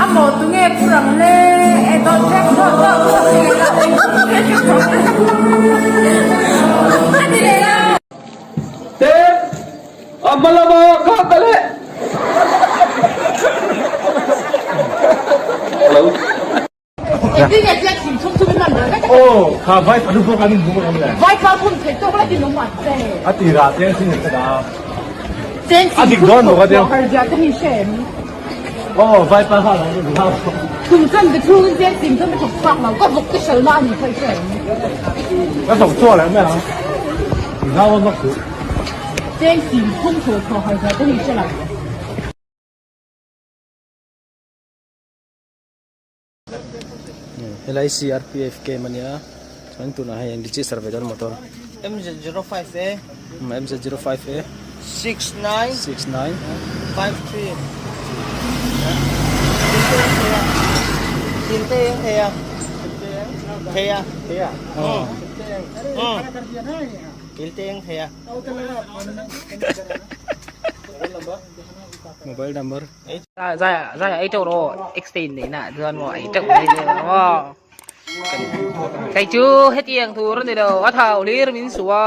A maw tunge pu rang le e dawt vek dawt dawt dawt a ti leh lo. Te a hma lama ka ta leh. Hello. A ti rah te sin ka da. A dik dawn lo ka deu. Oh vai pa ha lo ha. Ka thawk chhuak leh mai ang. Nau a mak duh. Helai CRPF camp ania chuan tunah hei an register ve dawn motor MZ05A MZ05A 69 69 53 Tin te eng thei a thei a thei a Til te eng thei a Mobile number Zai zai ei teuh rawh x te in neih na chuan maw ei teuh mai zel ang maw kei chu hetiang tur a ni lo a thau hlir min suh a.